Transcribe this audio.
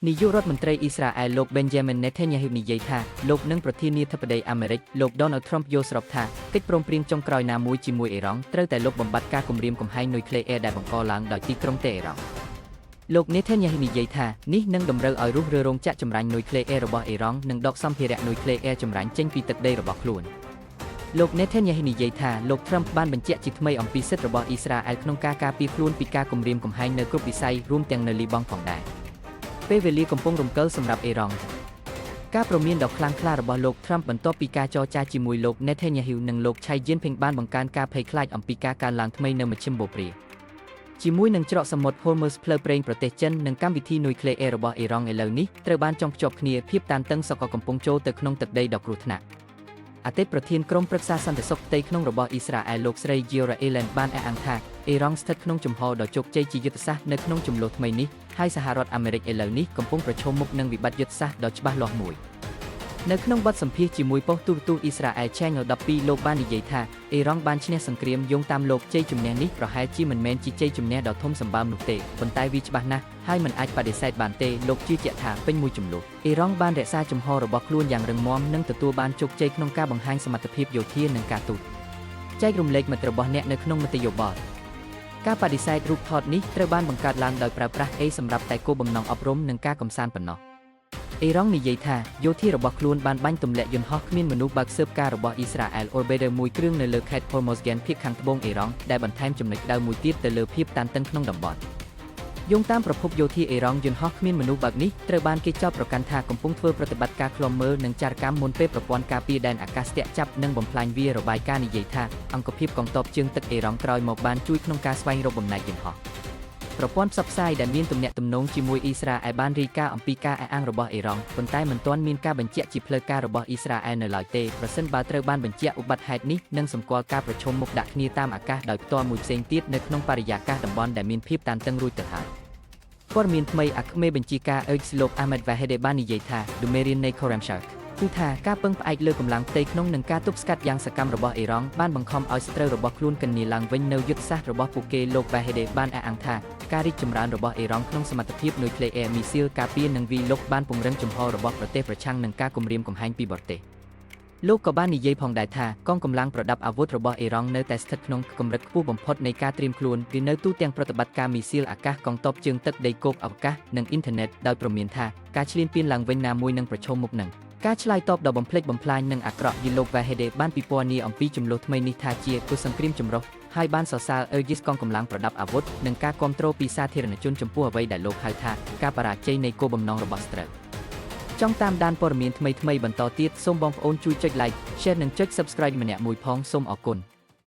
នាយករដ្ឋមន្ត្រីអ៊ីស្រាអែលលោក Benjamin Netanyahu និយាយថាលោកនិងប្រធានាធិបតីអាមេរិកលោក Donald Trump យល់ស្របថាកិច្ចព្រមព្រៀងចុងក្រោយណាមួយជាមួយអ៊ីរ៉ង់ត្រូវតែលុបបំបាត់ការគំរាមកំហែងនុយក្លេអ៊ែរដែលបង្កឡើងដោយទីក្រុងតេអេរ៉ង់លោក Netanyahu និយាយថានេះនឹងតម្រូវឲ្យរុះរើរោងចក្រចម្រាញ់នុយក្លេអ៊ែររបស់អ៊ីរ៉ង់និងដកសម្ភារៈនុយក្លេអ៊ែរចម្រាញ់ចេញពីទឹកដីរបស់ខ្លួនលោក Netanyahu និយាយថាលោក Trump បានបញ្ជាក់ជាថ្មីអំពីសិទ្ធិរបស់អ៊ីស្រាអែលក្នុងការការពារខ្លួនពីការគំរាមកំហែងនៅគ្រប់វិស័យរួមទាំងនៅលីបង់ផងដែរពេលវេលាកំពុងរំកិលសម្រាប់អ៊ីរ៉ង់ការព្រមានដ៏ខ្លាំងក្លារបស់លោក Trump បន្ទាប់ពីការចរចាជាមួយលោក Netanyahu និងលោក Xi Jinping បានបង្កើនការភ័យខ្លាចអំពីការកើនឡើងថ្មីនៅមជ្ឈិមបូព៌ាជាមួយនឹងច្រកសមុទ្រ Hormuz ផ្លូវប្រេងប្រទេសចិននិងកម្មវិធីនុយក្លេអ៊ែររបស់អ៊ីរ៉ង់ឥឡូវនេះត្រូវបានចងភ្ជាប់គ្នាភាពតានតឹងសកលកំពុងចូលទៅក្នុងទឹកដីដ៏គ្រោះថ្នាក់អតីតប្រធានក្រុមប្រឹក្សាសន្តិសុខផ្ទៃក្នុងរបស់អ៊ីស្រាអែលលោកស្រី Giora Eiland បានអះអាងថាអ៊ីរ៉ង់ស្ថិតក្នុងជំហរដ៏ជោគជ័យជាយុទ្ធសាស្ត្រនៅក្នុងជម្លោះថ្មីនេះហើយសហរដ្ឋអាមេរិកឥឡូវនេះកំពុងប្រឈមមុខនឹងវិបត្តិយុទ្ធសាស្ត្រដ៏ច្បាស់លាស់មួយនៅក្នុងបទសម្ភាសន៍ជាមួយប៉ុស្តិ៍ទូរទស្សន៍អ៊ីស្រាអែល Channel 12លោកបាននិយាយថាអ៊ីរ៉ង់បានឈ្នះសង្គ្រាមយោងតាមលោកជ័យជំនះនេះប្រហែលជាមិនមែនជាជ័យជំនះដ៏ធំសម្បើមនោះទេប៉ុន្តែវាច្បាស់ណាស់ហើយមិនអាចបដិសេធបានទេលោកជឿជាក់ថាពេញមួយជម្លោះអ៊ីរ៉ង់បានរក្សាជំហររបស់ខ្លួនយ៉ាងរឹងមាំនិងទទួលបានជោគជ័យក្នុងការបង្ហាញសមត្ថភាពយោធានិងការទូតចែករំលែកមិត្តរបស់អ្នកនៅក្នុងមតិយោបល់ការបដិសេធរូបថតនេះត្រូវបានបង្កើតឡើងដោយប្រើប្រាស់ AI សម្រាប់តែគោលបំណងអប់រំនិងការកម្សាន្តប៉ុណ្ណោះអ៊ីរ៉ង់និយាយថាយោធារបស់ខ្លួនបានបាញ់ទម្លាក់យន្តហោះគ្មានមនុស្សបើកស៊ើបការរបស់អ៊ីស្រាអែល Orbiter មួយគ្រឿងនៅលើខេត្ត Hormozgan ភាគខាងត្បូងអ៊ីរ៉ង់ដែលបន្ថែមចំណុចក្តៅមួយទៀតទៅលើភាពតានតឹងក្នុងតំបន់យោងតាមប្រភពយោធាអ៊ីរ៉ង់យន្តហោះគ្មានមនុស្សបើកនេះត្រូវបានគេចោទប្រកាន់ថាកំពុងធ្វើប្រតិបត្តិការឃ្លាំមើលនិងចារកម្មមុនពេលប្រព័ន្ធការពារដែនអាកាសស្ទាក់ចាប់និងបំផ្លាញវារបាយការណ៍និយាយថាអង្គភាពកងទ័ពជើងទឹកអ៊ីរ៉ង់ក្រោយមកបានជួយក្នុងការស្វែងរកបំណែកយន្តហោះប្រព័ន្ធផ្សព្វផ្សាយដែលមានទំនាក់ទំនងជាមួយអ៊ីស្រាអែលបានរាយការណ៍អំពីការអះអាងរបស់អ៊ីរ៉ង់ប៉ុន្តែមិនទាន់មានការបញ្ជាក់ជាផ្លូវការរបស់អ៊ីស្រាអែលនៅឡើយទេប្រសិនបើត្រូវបានបញ្ជាក់ឧបទ្ទហេតុនេះនឹងសម្គាល់ការប្រឈមមុខដាក់គ្នាតាមអាកាសដោយផ្ទាល់មួយផ្សេងទៀតនៅក្នុងបរិយាកាសតំបន់ដែលមានភាពតានតឹងរួចទៅហើយព័ត៌មានថ្មីអគ្គមេបញ្ជាការ អ៊ុច លោក Ahmed Vahedi បាននិយាយថា ឌូមេរៀននៃ Khorramshahr គឺថាការពឹងផ្អែកលើកម្លាំងផ្ទៃក្នុងនិងការទប់ស្កាត់យ៉ាងសកម្មរបស់អ៊ីរ៉ង់បានបង្ខំឲ្យសត្រូវរបស់ខ្លួនកញ្ញាឡើងវិញនៅយុទ្ធសាស្ត្ររបស់ពួកគេលោក Vahedi បានអះអាងថាការរីកចម្រើនរបស់អ៊ីរ៉ង់ក្នុងសមត្ថភាពនុយក្លេអ៊ែរមីស៊ីលការពារនិងវាយលុកបានពង្រឹងជំហររបស់ប្រទេសប្រឆាំងនឹងការគំរាមកំហែងពីបរទេសលោកក៏បាននិយាយផងដែរថាកងកម្លាំងប្រដាប់អាវុធរបស់អ៊ីរ៉ង់នៅតែស្ថិតក្នុងកម្រិតខ្ពស់បំផុតនៃការត្រៀមខ្លួនវានៅទូទាំងប្រតិបត្តិការមីស៊ីលអាកាសកងទ័ពជើងទឹកដីគោកអវកាសនិងអ៊ីនធឺណិតដោយព្រមានថាការឈ្លានពានឡើងវិញណាមួយនឹងប្រឈមមុខនឹងការឆ្លើយតបដ៏បំផ្លិចបំផ្លាញនិងអាក្រក់យីលោក Vahedi បានពិពណ៌នាអំពីជម្លោះថ្មីនេះថាជាគុសង្គ្រាមចម្រុះហើយបានសរសើរអឺយីសកងកម្លាំងប្រដាប់អាវុធនិងការគ្រប់គ្រងពីសាធារណជនចំពោះអ្វីដែលលោកហៅថាការបរាជ័យនៃគោលបំណងរបស់សត្រូវចង់តាមដានព័ត៌មានថ្មីៗបន្តទៀតសូមបងប្អូនជួយចុច Like, Share និងចុច Subscribe ម្នាក់មួយផងសូមអរគុណ។